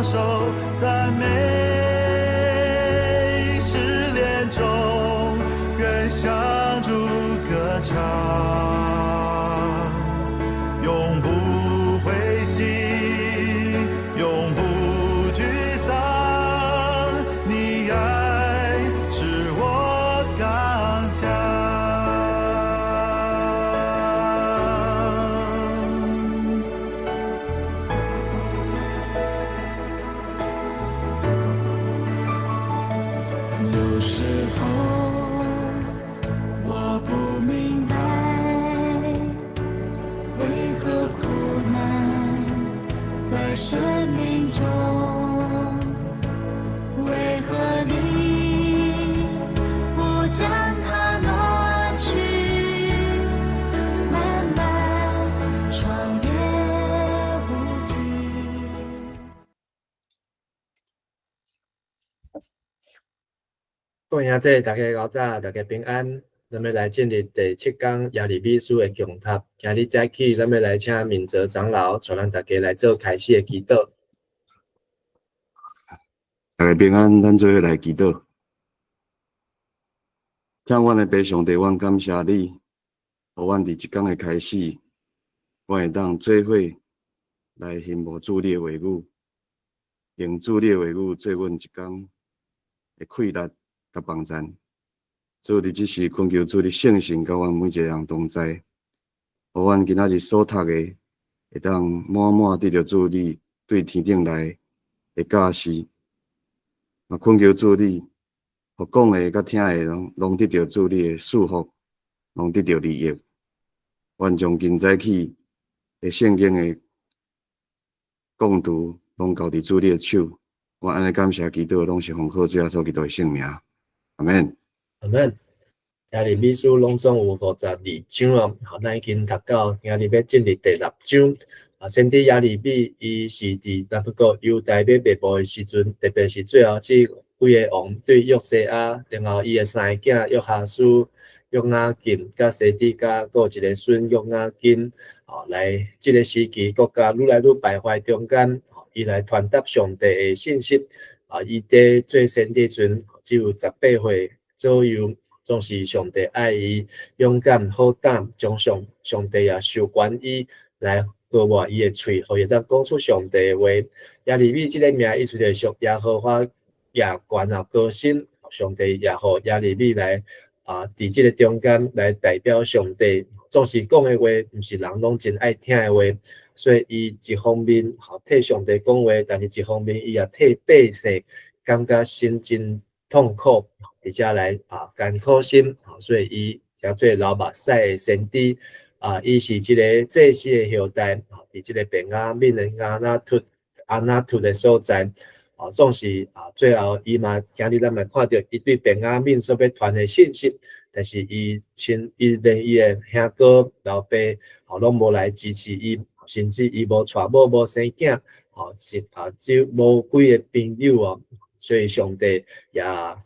手，赞美试炼中，仍向主歌唱，永不灰心，永不沮丧。你愛是我剛強。有時候我不明白，為何苦難在生命中，為何你不將它挪去？漫漫長夜無際。各位兄弟，大家老早，大家平安。咱欲來進入第七講耶利米書的共讀。今日早起，咱欲來請明哲長老帶咱大家來做開始的祈禱。大家平安，咱做伙來祈禱。疼阮的父上帝，阮感謝你，予阮佇這工的開始，阮會當做伙來欣慕主你的話語，用主你的話語做阮一工的氣力佮幫贊。主佇這時懇求主你聖神佮阮每一个人同在，予阮今仔日所讀的會當滿滿得著主你對天頂來的教示。嘛懇求主你，予講的佮聽的攏得著主你的祝福，攏得著利益。願從今早起的聖經的講讀，攏交佇主你的手。我按呢感謝祈禱，攏是奉靠主耶穌基督的聖名。阿們。阿們。耶利米書攏總有52章哦，好，咱已經讀到今日欲進入第六章。啊，先知耶利米伊是佇南國猶大欲滅亡的時陣，特別是最後這幾个王對約西亞，然後伊的三个囝約哈斯、約雅敬、佮西底家，閣有一个孫約雅斤，哦，來這个時期國家愈來愈敗壞中間，伊來傳達上帝的信息。啊，伊佇做先知時陣只有18歲左右，總是上帝愛伊勇敢好膽，將上帝也授權伊來割破伊的喙，予伊會當講出上帝的話。耶利米這个名意思就是屬耶和華額懸啊高升，上帝也予耶利米來啊，佇這个中間來代表上帝。總是講的話，毋是人攏真愛聽的話，所以伊一方面吼替上帝講話，但是一方面伊也替百姓感覺心真痛苦，佇遮來啊艱苦心，所以伊稱做流目屎的先知啊，伊是這个祭司的後代，佇這个便雅憫的亞拿突的所在，啊，總是啊，最後伊嘛今日咱嘛看著伊對便雅憫所欲傳的信息，但是伊親伊連伊的兄哥老爸，吼攏無來支持伊，甚至伊無娶某無生囝，吼是啊，只無幾个朋友哦，所以上帝也啊，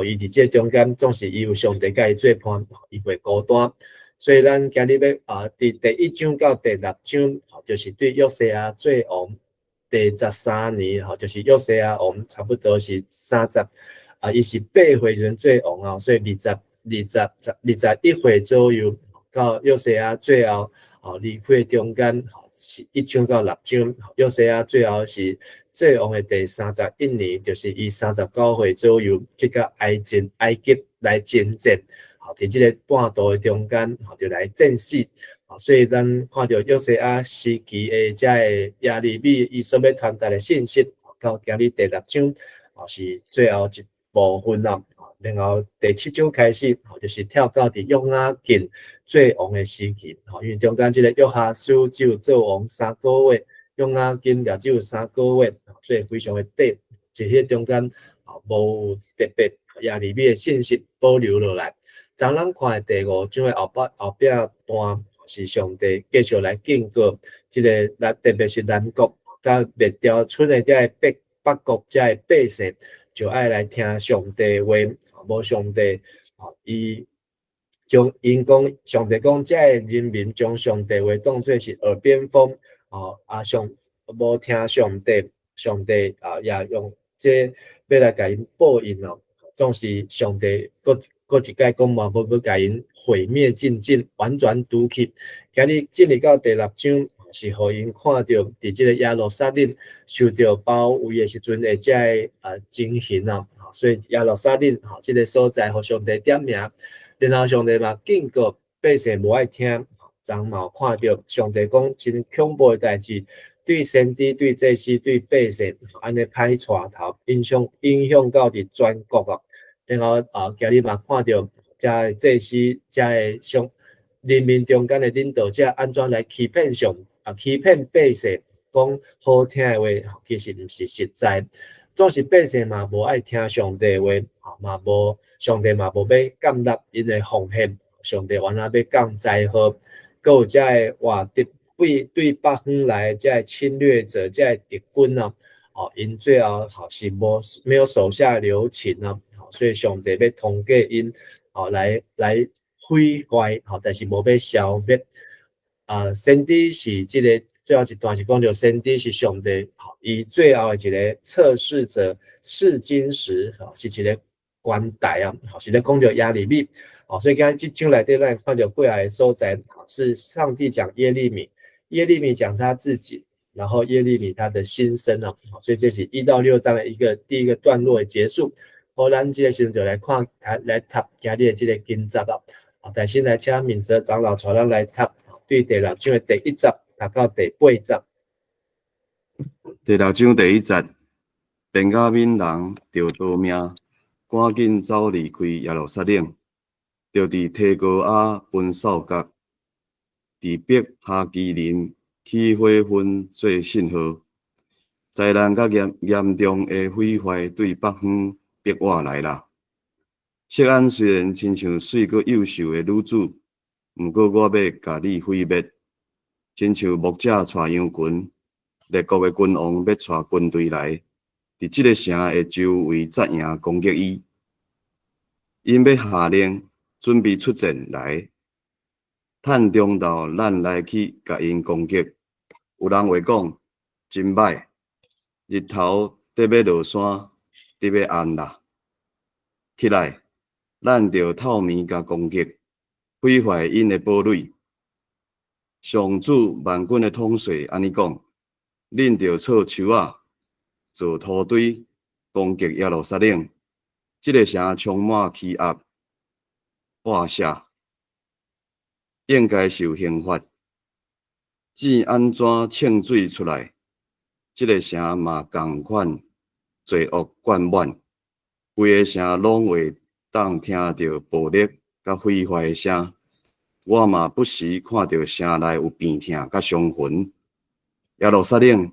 予伊佇這中間，總是伊有上帝佮伊做伴，伊袂孤單。所以咱今日欲啊，佇第一章到第六章，吼，就是對約西亞做王第13年，吼，就是約西亞王差不多是三十，啊，伊是8歲時陣做王啊，所以21歲左右到約西亞最後，吼，離開中間，吼，是一章到六章，約西亞最後是做王的第31年，就是伊39歲左右去到埃及來征戰。吼，佇這个半途的中間，吼，就來戰死。吼，所以咱看著約西亞時期的這个耶利米，伊所欲傳達的信息，到今日第六章，吼，是最後一部分啦。然後第七章開始，吼，就是跳到佇約雅敬做王的時期。吼，因為中間這个約哈斯只有做王3個月，約雅敬也只有三個月，所以非常的短。這些中間，吼，無特別耶利米的信息保留落來。昨咱看的第五章的後壁段，是上帝繼續來警告這个，特別是南國佮滅掉賰的這个北國這个百姓，就愛來聽上帝話，無上帝，伊將𪜶講，上帝講，這个人民將上帝話當做是耳邊風，啊上無聽上帝，上帝啊也用這欲來共𪜶報應哦，總是上帝閣閣一擺講嘛，無欲共𪜶毀滅盡盡，完全除去。今日進入到第六章，是予𪜶看著佇這个耶路撒冷受著包圍的時陣的這个情形啊，所以耶路撒冷吼這个所在，予上帝點名，然後上帝嘛警告百姓無愛聽，昨嘛有看著上帝講真恐怖的代誌，對先知、對祭司、對百姓按呢歹帶頭，影響影響到佇全國啊。然後啊，今日嘛看著遮个祭司、遮个上人民中間的領導者按怎來欺騙上啊，欺騙百姓，講好聽的話，其實毋是實在。總是百姓嘛無愛聽上帝話，嘛無上帝嘛無欲接納𪜶的奉獻，上帝原來欲降災禍，閣有遮个外敵對對北方來遮个侵略者，遮个敵軍啊，哦，𪜶最後吼是無沒有手下留情啊，所以上帝欲通過𪜶哦來來毀壞，吼，但是無欲消滅。啊，先知是這个最後一段是講著先知是上帝，伊最後的一个測試者試金石，吼，是一个關台啊，吼，是咧講著耶利米，哦，所以今日這章內底咱看著過來的所在，是上帝講耶利米，耶利米講他自己，然後耶利米他的心聲啊，所以這是1到6章的一個第一個段落的結束。好，咱這个時陣就來看，來讀今日的這个經節啊。啊，但先來請敏澤長老帶咱來讀，對第六章的第一節讀到第八節。第六章第一節，便雅憫人著逃命，趕緊走離開耶路撒冷，就佇提哥亞奔掃角，佇伯哈基林起火焚做信號。災難佮嚴嚴重的毀壞對北方逼倚來啦。錫安雖然親像媠閣幼秀的女子，毋過我欲共你毀滅，親像牧者帶羊群，列國的君王欲帶軍隊來，佇這个城的周圍紮營攻擊伊。𪜶欲下令準備出戰來，趁中晝咱來去共𪜶攻擊。有人會講真歹，日頭得欲落山，得欲暗啦。起來，咱著透暝共攻擊，毀壞𪜶的堡壘。上主萬軍的統帥按呢講：恁著措樹仔，做土堆，攻擊耶路撒冷。這个城充滿欺壓、剝削，應該受刑罰。箭按怎衝水出來，這个城嘛仝款罪惡灌滿，規个城攏會當聽著暴力佮毀壞的聲。我嘛不時看著城內有病痛佮傷痕。耶路撒冷，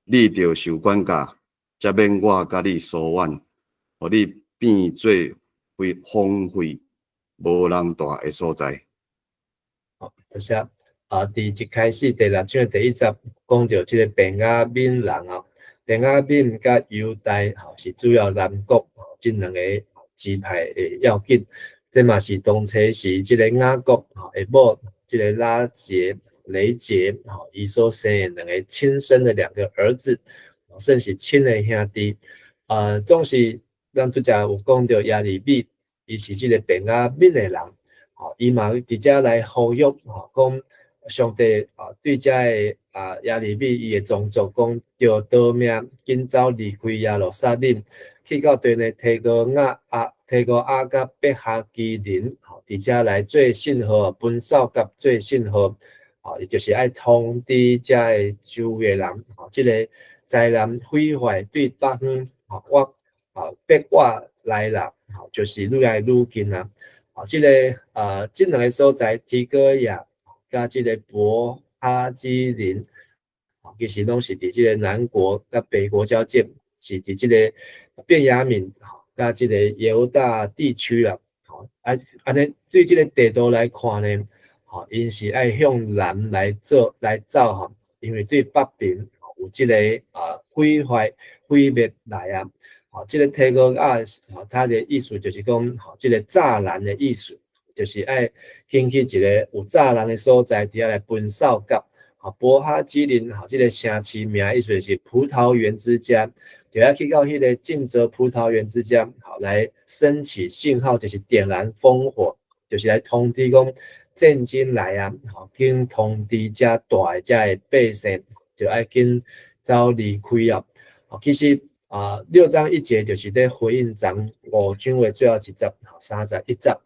你著受管教，才免我共你疏遠，予你變做荒廢、無人蹛的所在。好，多謝。啊，佇一開始第六章的第一節講著這个便雅憫人啊，便雅憫佮猶大吼是主要南國這兩个支派的要緊。這嘛是當初時這个雅各吼的某這个拉結、雷結吼，伊所生的兩个親生的兩个兒子，算是親的兄弟。啊，總是咱拄才有講著耶利米，伊是這个便雅憫的人，吼，伊嘛佇遮來呼籲吼，講上帝啊，對遮个啊耶利米伊的宗族講，著逃命，緊走離開耶路撒冷，去到對的提哥亞啊、提哥亞佮伯哈基林，吼，佇遮來做信號，奔掃角做信號，吼，伊就是愛通知遮个周圍人，吼，這个災難毀壞對北方，吼，我啊逼倚來啦，吼，就是愈來愈近啊，吼，這个啊，這兩个所在，提哥亞佮這个伯哈基林，其實攏是佇這个南國佮北國交界，是佇這个便雅憫佮這个猶大地區啦，吼，啊，按呢對這个地圖來看呢，吼，𪜶是愛向南來做來走吼，因為對北邊有這个啊毀壞毀滅來啊，吼，這个提哥亞吼，它的意思就是講，吼，這个柵欄的意思，就是愛進去一个有柵欄的所在，佇遐來奔掃角。啊，伯哈基林，吼，這个城市名意思是葡萄園之家，就愛去到彼个盡責葡萄園之家，好來升起信號，就是點燃烽火，就是來通知講戰爭來啊，吼，緊通知遮大的遮个百姓，就愛緊走離開啊。其實啊，六章一節就是咧回應前五章的最後一節，31節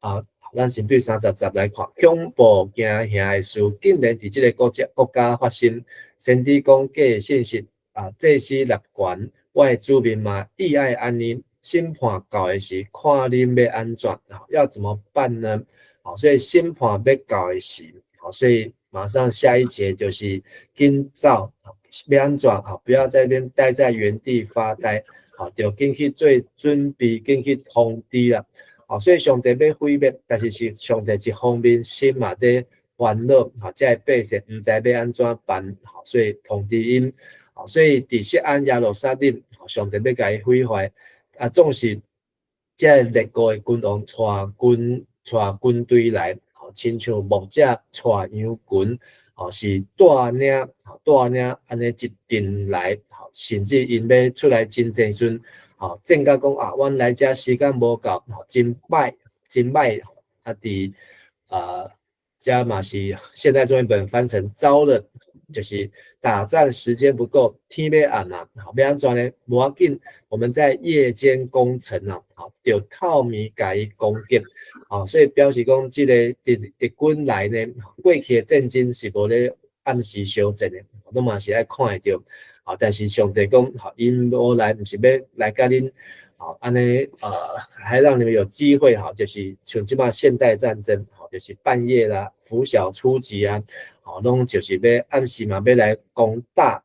啊。咱先對30節來看，恐怖驚嚇的事竟然佇這个國家發生。先知講假的信息啊，祭司立權，我的子民嘛，意愛按呢，審判到的時，看恁欲按怎，要怎麼辦呢？好，所以審判欲到的時，好，所以馬上下一節就是緊走，欲按怎，好，不要在那邊待在原地發呆，好，就緊去做準備，緊去通知啦。好，所以上帝欲毀滅，但是是上帝一方面心嘛佇煩惱，吼，這个百姓毋知欲按怎辦，吼，所以通知𪜶，好，所以佇錫安耶路撒冷，上帝欲共伊毀壞，啊，總是這个列國的君王帶軍隊來，吼，親像牧者帶羊群，吼，是帶領，帶領按呢一陣來，吼，甚至𪜶欲出來征戰時陣，吼，戰甲講啊，阮來遮時間無夠，吼，真歹，真歹，啊，佇啊，遮嘛是現代中譯本翻成糟了，就是打戰時間不夠，天欲暗啊，好，欲按怎呢？無要緊，我們在夜間攻城啊，好，就透暝共伊攻擊，好，所以表示講這个敵軍來呢，過去的戰爭是無咧暗時相戰的，攏嘛是愛看會著。啊！但是上帝講，吼，𪜶無來，毋是欲來共恁，吼，按呢，還讓你們有機會，吼，就是像這擺現代戰爭，吼，就是半夜啦，拂曉出擊啊，吼，攏就是欲暗時嘛，欲來攻打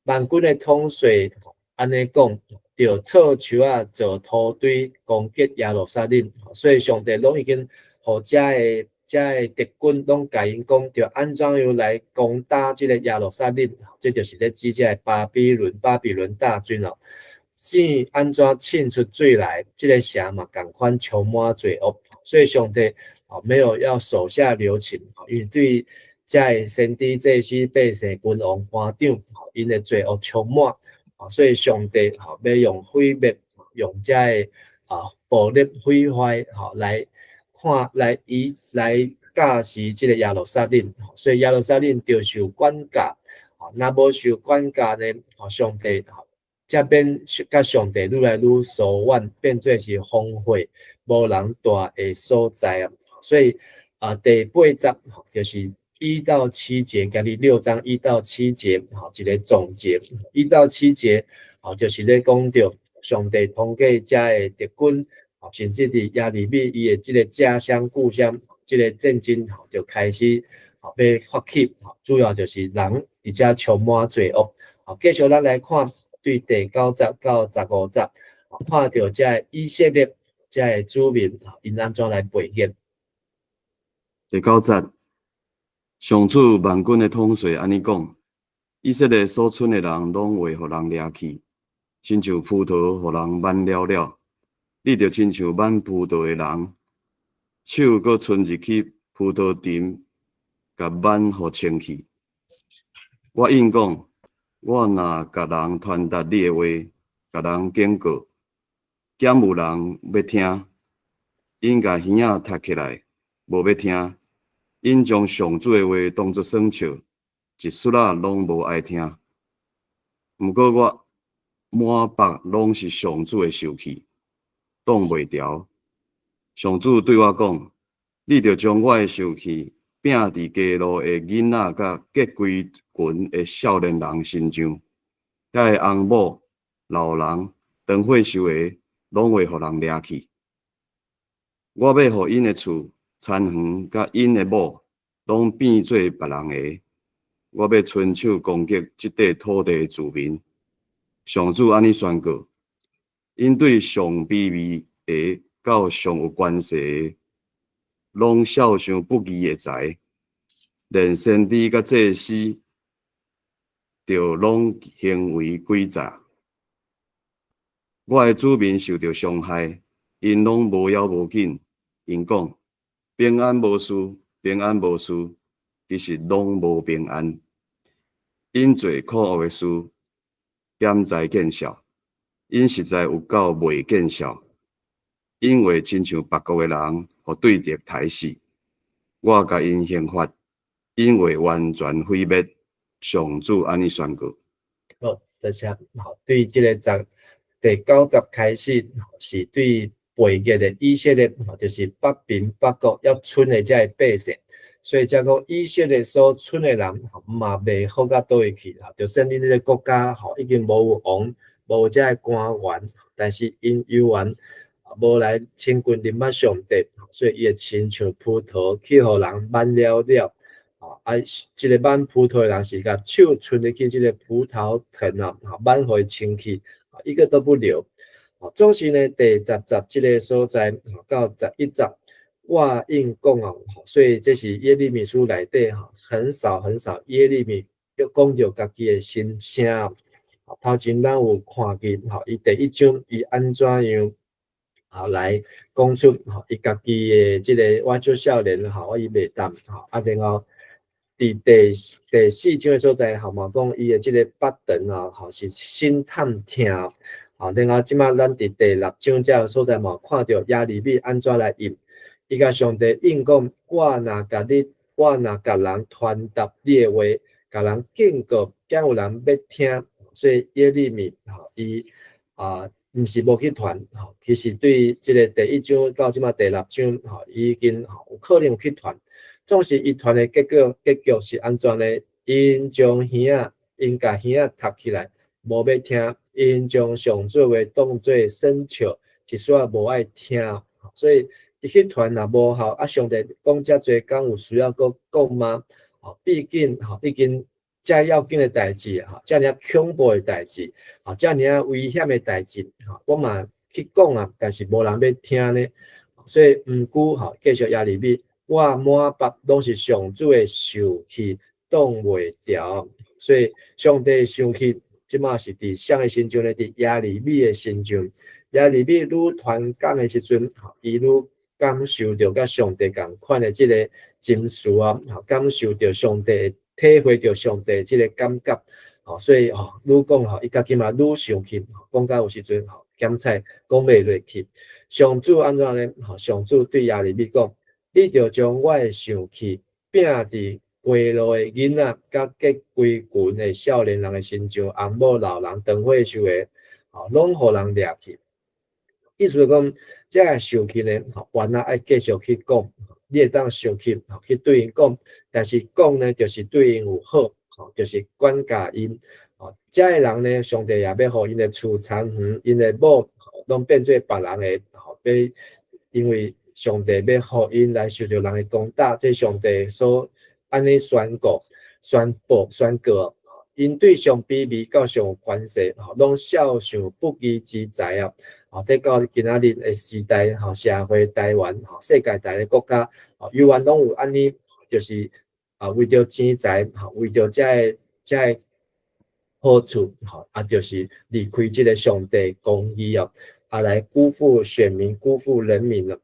萬軍的統帥，按呢講，著措樹仔做土堆攻擊耶路撒冷，所以上帝攏已經予遮个敵軍攏共𪜶講，著按怎樣來攻打這个耶路撒冷，這就是咧指這个巴比倫大軍哦。井按怎滲出水來，這个城嘛仝款充滿罪惡，所以上帝哦沒有要手下留情，因為對遮个先知、祭司、百姓、君王、官長，𪜶的罪惡充滿，所以上帝吼欲用毀滅，用遮个啊暴力毀壞，吼來看來以來教示這个耶路撒冷，所以耶路撒冷著受管教，若無受管教呢，上帝吼才變佮上帝愈來愈疏遠，變做是荒廢無人蹛的所在啊。所以啊，第八節就是一到七節，今日六章一到七節，吼一个總結。一到七節，吼就是咧講著上帝通過遮个敵軍，甚至佇耶利米伊的這个家鄉故鄉，這个戰爭吼就開始吼欲發起，主要就是人佇遮充滿罪惡。好，繼續咱來看對第九節到15節，看著遮个以色列遮个子民，𪜶按怎來背逆。第九節，上主萬軍的統帥按呢講：以色列所賰的人攏會予人掠去，親像葡萄予人挽了了。你著親像挽葡萄的人，手閣伸入去葡萄藤，共挽予清去。我應講，我若共人傳達你的話，共人警告，敢有人欲聽？𪜶共耳仔塞起來，無欲聽。𪜶將上主的話當作耍笑，一絲仔攏無愛聽。毋過我滿腹攏是上主的受氣，擋袂牢。上主對我講：你著將我的受氣摒佇街路的囡仔佮結規群的少年人身上。遐个翁某、老人、當歲數的，攏會予人掠去。我欲予𪜶的厝、田園佮𪜶的某，攏變做別人的。我欲伸手攻擊這塊土地的子民。上主按呢宣告：𪜶對上卑微的到上有權勢的，攏數想不義的財，連先知佮祭司，著攏行為詭詐。我的子民受著傷害，𪜶攏無要無緊。𪜶講：平安無事，平安無事，其實攏無平安。𪜶做可惡的事，兼才見笑，𪜶實在有夠袂見笑。𪜶話親像別國的人，予對敵刣死。我共𪜶刑罰，𪜶會完全毀滅。上主按呢宣告。好，多謝。好，對這个第九節開始，是對背逆的以色列，就是北邊北國猶賰的這个百姓。所以才講以色列所賰的人，嘛袂好到佗位去，就算恁這个國家吼已經無有王，無有這个官員，但是𪜶猶原無來親近認捌上帝，所以伊會親像葡萄去予人挽了了。啊，這个挽葡萄的人是共手伸入去這个葡萄藤啊，挽予伊清去，一個都不留。總是呢，第10節這个所在到11節，我應講哦，所以這是耶利米書內底吼，很少很少耶利米欲講著家己的心聲。頭前咱有看見吼，伊第一章伊按怎樣啊來講出吼，伊家己的這个我足少年吼，我伊袂當吼，啊然後佇第四章的所在吼嘛講伊的這个腹腸啊，吼是心探疼。啊，然後這馬咱佇第六章這个所在嘛看著耶利米按怎來應，伊共上帝應講：我若共你，我若共人傳達你的話，共人警告，敢有人欲聽？所以耶利米吼，伊啊，毋是無去傳吼，其實對這个第一章到這馬第六章吼，伊已經吼有可能有去傳。總是伊傳的結果，結局是按怎呢？𪜶將耳仔，𪜶共耳仔塞起來，無欲聽；𪜶將上主話當做耍笑，一絲仔無愛聽。所以伊去傳若無效，啊，上帝講遮濟，敢有需要閣講嗎？吼，畢竟吼已經遮要緊的代誌，吼，遮爾仔恐怖的代誌，吼，遮爾仔危險的代誌，吼，我嘛去講啊，但是無人欲聽呢。所以毋過吼，繼續耶利米，我滿腹攏是上主的受氣，擋袂牢。所以上帝的生氣，這馬是佇誰的身上呢？佇耶利米的身上。耶利米愈傳講的時陣，伊愈感受著佮上帝仝款的這个情緒啊，感受著上帝，體會著上帝這个感覺。吼，所以吼，愈講吼，伊家己嘛愈生氣，講到有時陣吼，檢菜講袂落去。上主按怎呢？吼，上主對耶利米講：你著將我的生氣摒佇街路的囡仔，佮結規群的少年人的身上，翁某老人當歲數的，吼，攏予人掠去。意思講，這个生氣呢，吼，原來愛繼續去講，你會當生氣，吼，去對𪜶講，但是講呢，就是對𪜶有好，吼，就是管教𪜶。吼，這个人呢，上帝也欲予𪜶的厝田園，𪜶的某，攏變做別人的，吼，欲因為上帝欲予𪜶來受著人的攻打，這上帝所按呢宣告、宣布、宣告，𪜶對上卑微佮上有權勢，吼，攏肖想不義之財啊！吼，直到今仔日的時代，吼，社會台灣，吼，世界逐个國家，吼，猶原攏有按呢，就是啊，為著錢財，吼，為著這个好處，吼，啊，就是離開這个上帝公義哦，啊，來辜負選民、辜負人民了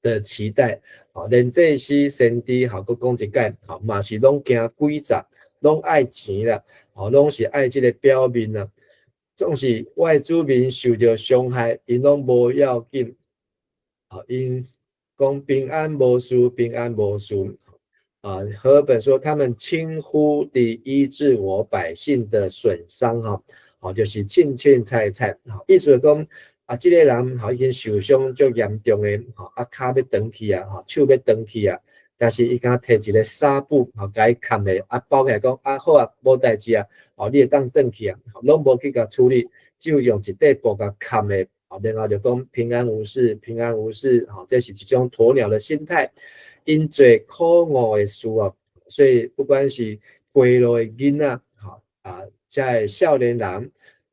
的期待，吼，連祭司先知，吼，閣講一擺，吼，嘛是攏驚詭詐，攏愛錢啦，吼，攏是愛這个表面啦。總是我的子民受著傷害，𪜶攏無要緊，吼，𪜶講平安無事，平安無事。啊，和合本說他們輕忽地醫治我百姓的損傷，吼，吼，就是凊凊彩彩，意思講啊，這个人吼已經受傷足嚴重的，吼，啊，跤欲斷去啊，吼，手欲斷去啊，但是伊敢提一个紗布，吼，共伊崁咧，啊，包起來講，啊，好啊，無代誌啊，吼，你會當轉去啊，攏無去共處理，只有用一塊布共崁咧，吼，然後就講平安無事，平安無事，吼，這是一種鴕鳥的心態。𪜶做可惡的事啊，所以不管是街路的囡仔，吼啊，這个少年人、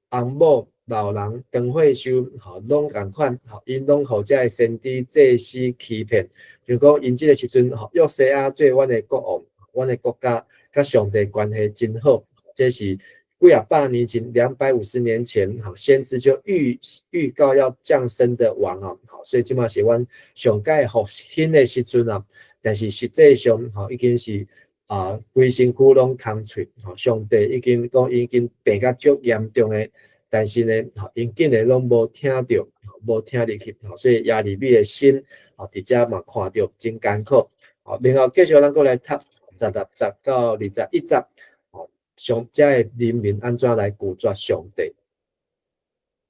翁某、老人、長歲數，吼，攏仝款，吼，𪜶攏予這个先知祭司欺騙，就講𪜶這个時陣，吼，約西亞做阮的國王，阮的國家佮上帝關係真好，這是幾仔百年前，250年前，吼，先知就預告要降生的王啊，吼，所以這馬是阮上蓋復興的時陣啊，但是實際上，吼，已經是啊，規身軀攏空喙，吼，上帝已經講已經病甲足嚴重的，但是呢，吼，𪜶竟然攏無聽著，無聽入去，吼，所以耶利米的心，吼，佇遮嘛看著真艱苦，吼，然後繼續咱閣來讀16節到21節，吼，上遮的人民按怎來拒絕上帝？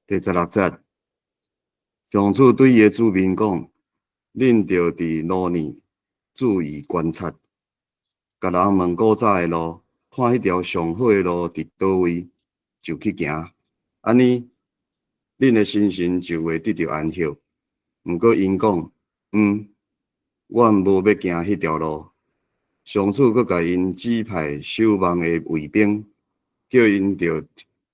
第十六節，上主對伊的子民講：恁著佇路呢注意觀察。共人問古早的路，看彼條上好的路佇佗位，就去行。按呢，恁的心神就會得著安息。毋過𪜶講：毋，阮無欲行彼條路。上主閣共𪜶指派守望的衛兵，叫𪜶著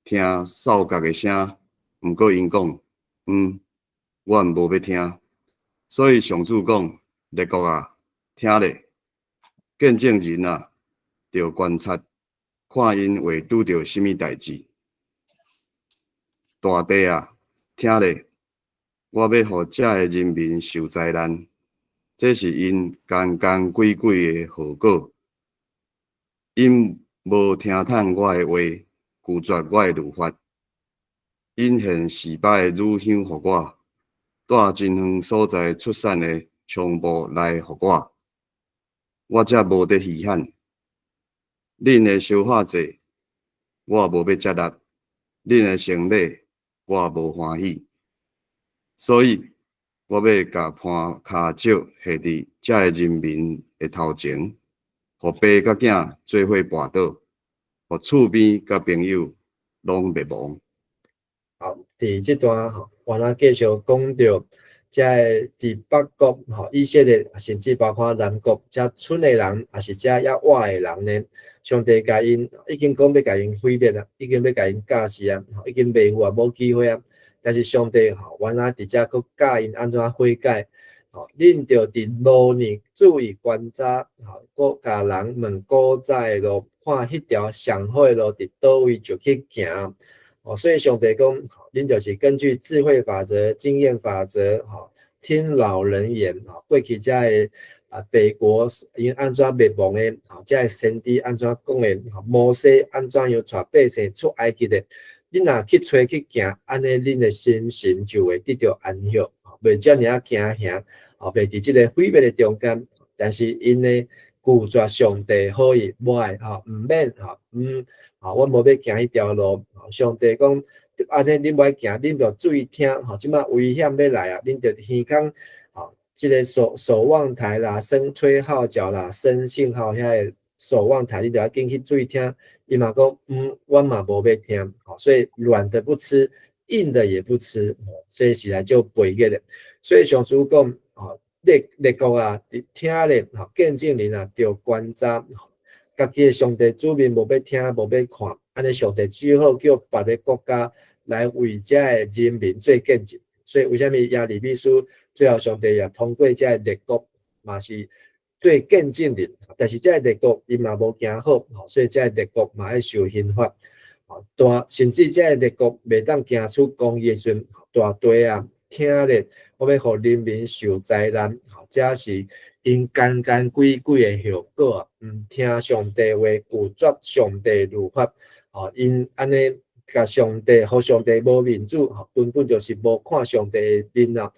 聽哨角的聲。毋過𪜶講：毋，阮無欲聽。所以上主講：列國啊，聽咧！見證人啊，著觀察，看𪜶會拄著啥物代誌。大地啊，聽咧！我欲予遮的人民受災難，這是𪜶奸奸詭詭的後果。𪜶無聽趁我的話，拒絕我的律法。𪜶獻示巴的乳香予我，帶真遠所在出產的菖蒲來予我。我才無得稀罕。恁的燒化祭，我無欲接納；恁的聖禮，我無歡喜。所以，我欲共絆跤石下佇遮的人民的頭前，予爸佮囝做伙跋倒，予厝邊佮朋友攏滅亡。好，佇這段吼，我咱繼續講著。遮的佇北國吼，以色列，甚至包括南國，遮賰的人，抑是遮猶活的人呢，上帝共𪜶已經講欲共𪜶毀滅啊，已經欲共𪜶教死啊，已經袂有啊，無機會啊。但是上帝吼，原來佇遮閣教𪜶按怎悔改，吼，恁著佇路呢注意觀察，吼，閣共人問古早的路，看彼條上好的路佇佗位就去行。哦，所以上帝講，恁就是根據智慧法則、經驗法則，吼，聽老人言，吼，過去遮的啊，北國𪜶按怎滅亡的，吼，遮的先知按怎講的，吼，摩西按怎樣帶百姓出埃及的，恁若去揣去行，按呢恁的心神就會得著安息，袂遮爾仔驚嚇，吼，袂佇這个毀滅的中間。但是𪜶呢，拒絕上帝好意，無愛，吼，毋免，吼，毋，吼，阮無欲行彼條路。上帝講，按呢恁無愛行，恁著注意聽，吼，這馬危險欲來啊，恁著耳孔，吼，這个守望台啦，聲吹號角啦，聲信號遐個守望台，恁著愛緊去注意聽。伊嘛講，毋，阮嘛無欲聽，吼，所以軟的不吃，硬的也不吃，所以實在就背逆的。所以上主講，吼，列列國啊，聽咧，吼，見證人啊，著觀察，家己的上帝子民無欲聽，無欲看，按呢上帝只好叫別个國家來為遮的人民做見證。所以為啥物耶利米書最後上帝也通過遮的列國，嘛是做見證人，但是遮的列國伊嘛無行好，所以遮的列國嘛愛受刑罰。大甚至遮的列國袂當行出公義的時陣，大地啊，聽咧，我欲予人民受災難，吼，這是𪜶奸奸詭詭的後果啊！毋聽上帝話，拒絕上帝律法，吼，𪜶按呢共上帝，予上帝無面子，吼，根本就是無看上帝的面啊！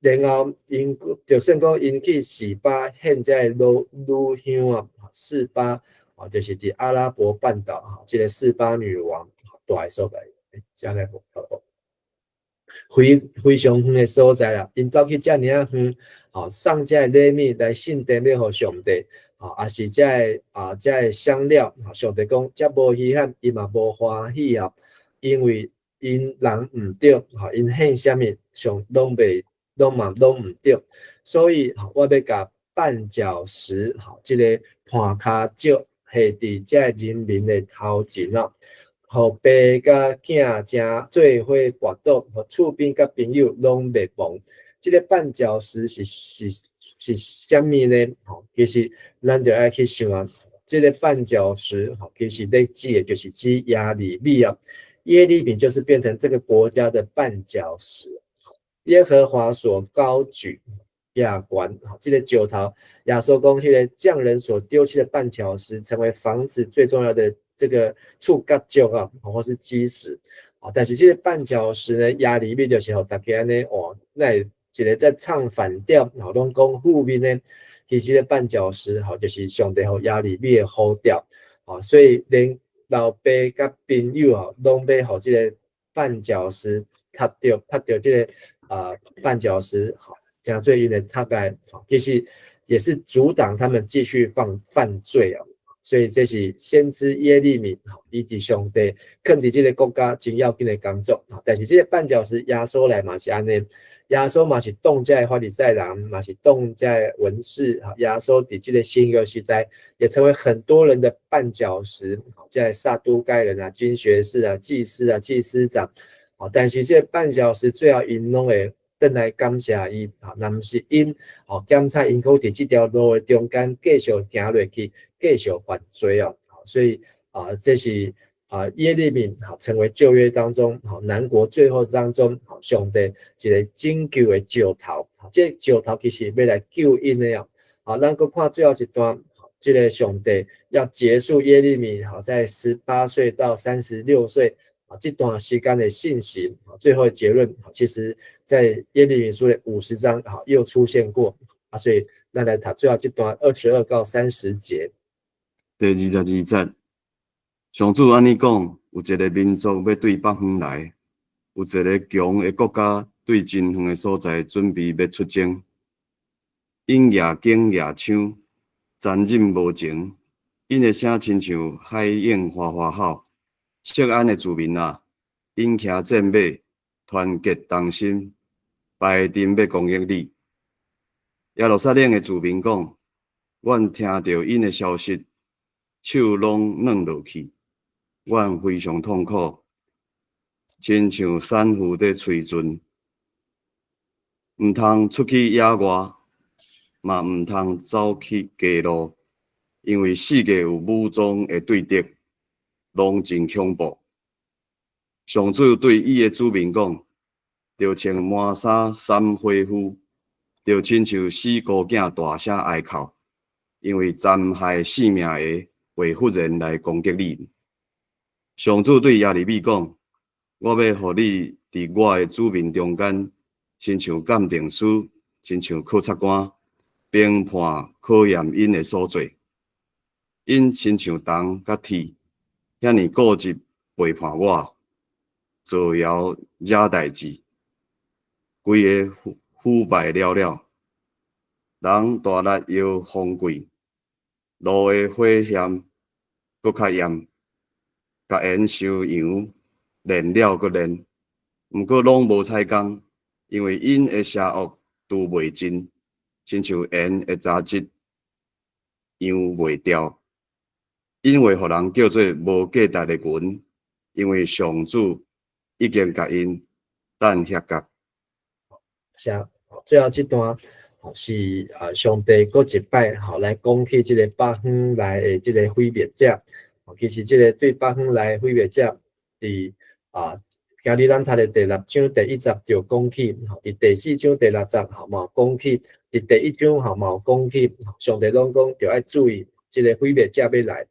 然後𪜶就算講𪜶去示巴獻這个乳香啊，示巴哦，就是佇阿拉伯半島吼，這个示巴女王蹛的所在，遮個無非非常遠的所在啦，𪜶走去遮爾仔遠，吼，送這个禮物來獻殿欲予上帝，吼，抑是這个啊，這个香料，上帝講遮無稀罕，伊嘛無歡喜啊，因為𪜶人毋對，吼，𪜶獻啥物上攏袂，攏嘛攏毋對，所以我欲共絆腳石，吼，這个絆跤石下佇這人民的頭前啊。予爸佮囝正做伙跋倒，予厝邊佮朋友攏滅亡。這个絆腳石是啥物呢？吼，其實咱著愛去想啊，這个絆腳石，吼，其實咧指的就是指耶利米啊。耶利米就是變成這個國家的絆腳石。耶和華所高舉，價懸，這个石頭，耶穌講，彼个匠人所丟棄的絆腳石，成為房子最重要的這個柱角石啊，或是基石啊。但是這个絆腳石呢，耶利米就是予大家按呢哦，那一个在唱反調，吼，攏講負面的，其實這个絆腳石，吼，就是上帝予耶利米的呼召，啊，所以連老爸佮朋友吼，攏欲予這个絆腳石踢著，踢著這个絆腳石，吼。講最因的大概，其實也是阻擋他們繼續犯罪啊，所以這是先知耶利米，伊佇上帝囥佇這个國家真要緊的工作。但是這个絆腳石耶穌來嘛是按呢，耶穌嘛是擋這个法利賽人，嘛是擋這个文士，耶穌佇這个新約時代也成為很多人的絆腳石，在撒都該人啊、經學士啊、祭司啊、祭司長，但是這个絆腳石最後𪜶攏會轉來感謝伊，啊，若毋是𪜶，吼，檢查𪜶閣佇這條路的中間繼續行落去，繼續犯罪哦，所以啊，這是耶利米成為舊約當中，南國最後當中，上帝一个拯救的石頭，這个石頭其實欲來救𪜶的哦，好，咱閣看最後一段，這个上帝要結束耶利米，在18歲到36歲這段時間的信息，最後的結論，其實在耶利米書的50章，又出現過，啊，所以咱來讀最後這段22到30節。第22節，上主按呢講，有一个民族欲對北方來，有一个強的國家對真遠的所在準備欲出征，𪜶舉弓舉槍，殘忍無情，𪜶的聲親像海湧嘩嘩吼。錫安的子民啊，𪜶騎戰馬，團結同心，排陣欲攻擊你。耶路撒冷的子民講：阮聽著𪜶的消息，手攏軟落去，阮非常痛苦，親像產婦佇催陣，毋通出去野外，嘛毋通走去街路，因為四界有武裝的對敵，攏真恐怖。上主對伊的子民講：就穿麻衫捎火烌，就親像死孤囝大聲哀哭，因為殘害性命的會忽然來攻擊你。上主對耶利米講：我欲予你佇我的子民中間，親像鑑定師，親像考察官，評判考驗𪜶的所做。𪜶親像銅佮鐵，遐爾固執背叛我，造謠惹代誌，規个腐敗了了。人大力搖風櫃，爐的火焰閣較炎，共鹽傷油，煉了閣煉，毋過攏無彩工，因為𪜶的邪惡除袂盡，親像鹽的雜質，揚袂掉。𪜶會予人叫做無價值的銀，因為上主已經共𪜶擲遐角。是啊，最後這段是上帝閣一擺吼來講起這個北方來的這個毀滅者。其實這個對北方來毀滅者，佇今日咱讀的第六章第一節就講起，佇第四章第六節吼嘛講起，佇第一章吼嘛講起，上帝攏講著愛注意這個毀滅者欲來。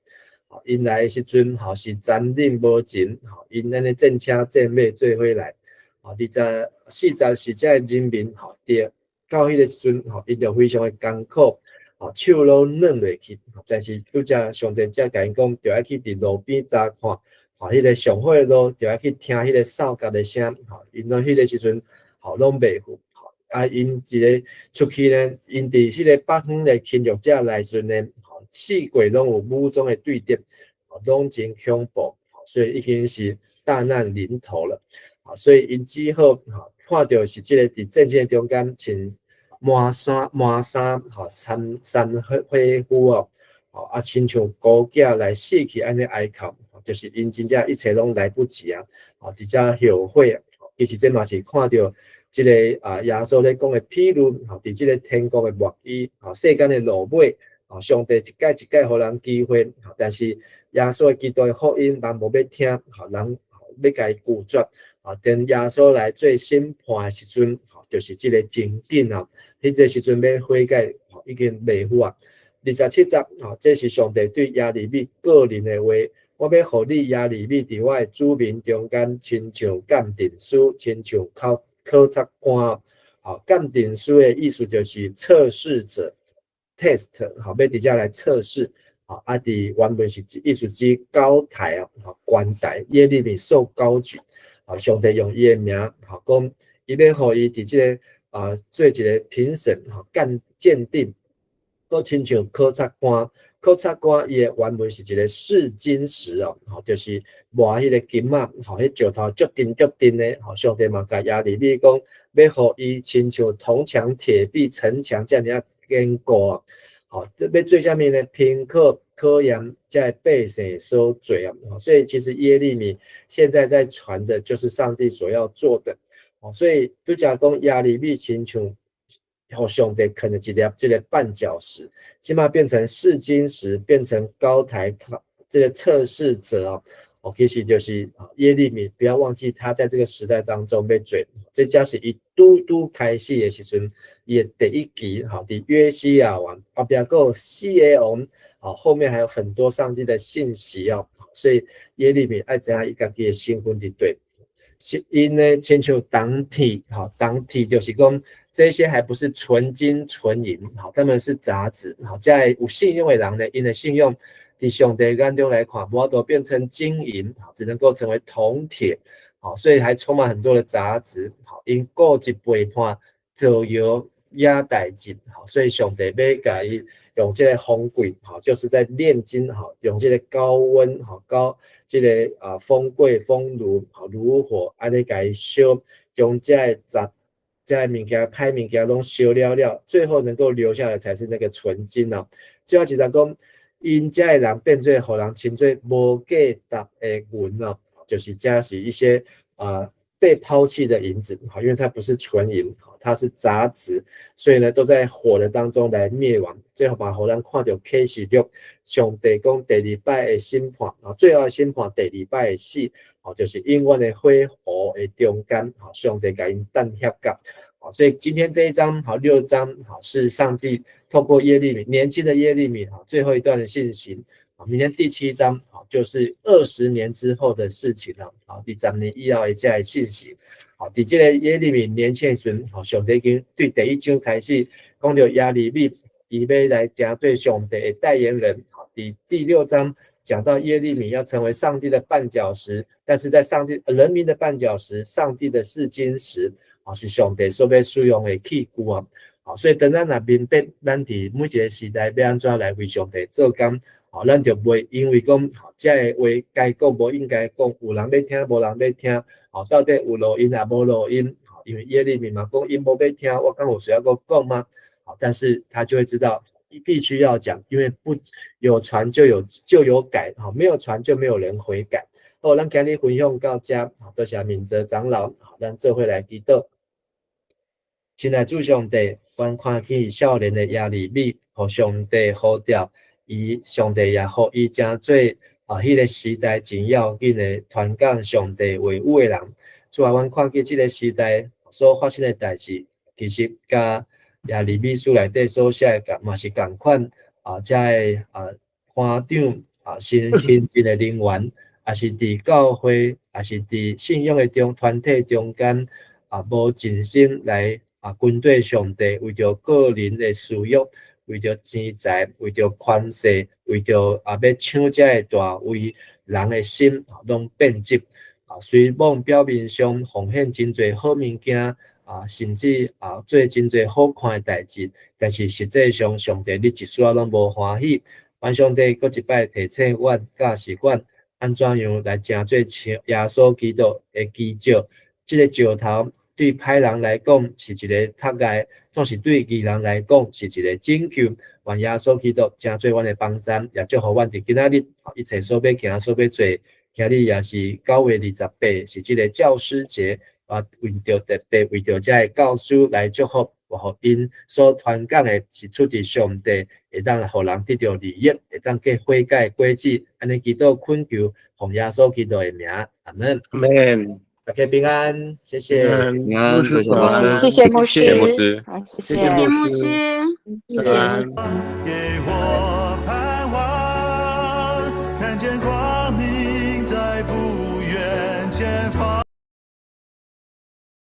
𪜶來的時陣吼是殘忍無情，吼𪜶按呢戰車戰馬做伙來。24節是這个人民吼，佇到彼个時陣吼，𪜶就非常的艱苦，吼手攏軟落去。但是拄才上帝才共𪜶講，著愛去佇路邊查看，吼彼个上好的路，著愛去聽彼个哨角的聲，吼𪜶攏彼个時陣吼攏袂赴。啊，𪜶一个出去呢，𪜶佇彼個北方的侵略者來時陣呢，吼四界攏有武裝的對敵，攏真恐怖，所以已經是大難臨頭了。所以𪜶只好吼看著是這個佇戰爭中間穿麻衫麻衫吼攕攕火火烌哦，啊親像孤囝來死去按呢哀哭，就是𪜶真正一切攏來不及啊，佇遮後悔。其實這嘛是看著這个耶穌咧講的譬喻，吼，佇這个天國的末期，吼，世間的落尾，吼，上帝一擺一擺予人機會，但是耶穌基督的福音人無欲聽，吼，人欲共伊拒絕，等耶穌來做審判的時陣，吼，就是這个情景啊。彼個時陣欲悔改，已經袂赴啊。27節，吼，這是上帝對耶利米個人的話。我欲予你耶利米佇我的子民中間，親像鑑定師，親像考察官。好，鑑定師的意思就是測試者，test，好，欲佇遮來測試。好，啊，佇原文是意思指高台啊，吼，懸台，耶利米受高舉。好，上帝用伊的名，吼，講伊欲予伊佇這个做一個評審，吼，鑑定，閣親像考察官。考察官伊的原文是一個試金石哦，吼，就是磨彼个金仔，吼，彼石頭足沉足沉的，吼，上帝嘛共耶利米講，欲予伊親像銅牆鐵壁城牆遮爾仔堅固啊，吼，這欲做啥物呢？評考考驗這个百姓所做啊，所以其實耶利米現在在傳的就是上帝所要做的，哦，所以拄才講耶利米親像予上帝囥了一粒這个絆腳石，這馬變成試金石，變成高台考這個測試者哦。哦，其實就是耶利米，不要忘記他在這個時代當中欲做，這才是伊拄拄開始的時陣，伊的第一期，吼，佇約西亞王後壁閣有四个王，吼，後面還有很多上帝的信息哦，所以耶利米愛知影伊家己的身份佇佗，是𪜶呢，親像銅鐵，吼，銅鐵就是講。這些還不是純金純銀，吼，他們是雜質，吼，這有信用的人呢，𪜶的信用佇上帝眼中來看，無法度變成金銀，只能夠成為銅鐵，好，所以還充滿很多的雜質，好，𪜶固執背叛，造謠惹代誌，好，所以上帝欲共伊用這個風櫃，好，就是在煉金，好，用這個高溫，好高這個風櫃風爐，好爐火，按呢共伊燒，將這个雜。這个物件歹物件攏燒了了，最後能夠留下來才是那個純金哦。最後一節講，𪜶這个人變做予人稱做無價值的銀哦，就是這是一些被拋棄的銀子，好，因為它不是純銀，它是雜質，所以呢都在火的當中來滅亡。最後嘛予咱看著啟示錄，上帝講第二擺的審判，啊，最後的審判第二擺的死，哦，就是永遠的火湖的中間，好，上帝共𪜶擲遐甲。好，所以今天這一章，好，六章，好，是上帝透過耶利米年輕的耶利米，好，最後一段的信息。好，明天第七章，好，就是20年之後的事情了。好，20年以後的這个信息。好，佇這个耶利米年輕時陣，好，上帝已經對第一章開始講著耶利米，伊欲來成做上帝的代言人。好，佇第六章講到耶利米要成為上帝的絆腳石，但是在上帝人民的絆腳石，上帝的試金石，啊，是上帝所欲使用的器具啊。好，所以當咱若明白，咱佇每一个時代欲按怎來為上帝做工，吼，咱就袂因為講，這个話該講無應該講，有人欲聽，無人欲聽，吼，到底有錄音抑無錄音？因為耶利米嘛講，𪜶無欲聽，我敢有需要閣講嗎？好，但是他就會知道，必須要講，因為不有傳就有改，吼，沒有傳就沒有人悔改。好，咱今日分享到這，多謝明哲長老，咱做伙來祈禱。親愛主上帝，阮看見少年的耶利米，予上帝呼召。伊上帝也予伊成做彼个時代真要緊的傳講上帝話語的人。主啊，阮看見這个時代所發生的代誌，其實佮耶利米書內底所寫的嘛是仝款啊，這个官長啊，新行政的人員，抑是佇教會，抑是佇信仰的中團體中間啊，無盡心來跟綴上帝，為著個人的私欲，為著錢財，為著權勢，為著欲搶這个大位，人的心攏變質。啊，雖罔表面上奉獻真濟好物件，甚至做真濟好看的代誌，但是實際上上帝你一絲仔攏無歡喜。願上帝閣一擺提醒阮、教示阮，按怎樣來成做像耶穌基督的基石。這个石頭對歹人來講是一个窒礙，但是對義人來講是一个拯救。願耶穌基督成做阮的幫贊，也祝福阮佇今仔日一切所欲行、所欲做。今日也是9月28，是這个教師節，為著特別為著這个教師來祝福，予𪜶所傳講的是出自上帝，會當予人得著利益，會當結悔改果子。按呢祈禱懇求，奉耶穌基督的名，阿門。阿門。大家平安，謝謝。平安，謝謝牧師，謝謝牧師，謝謝牧師，好，謝謝謝謝牧師，謝謝。給我盼望，看見光。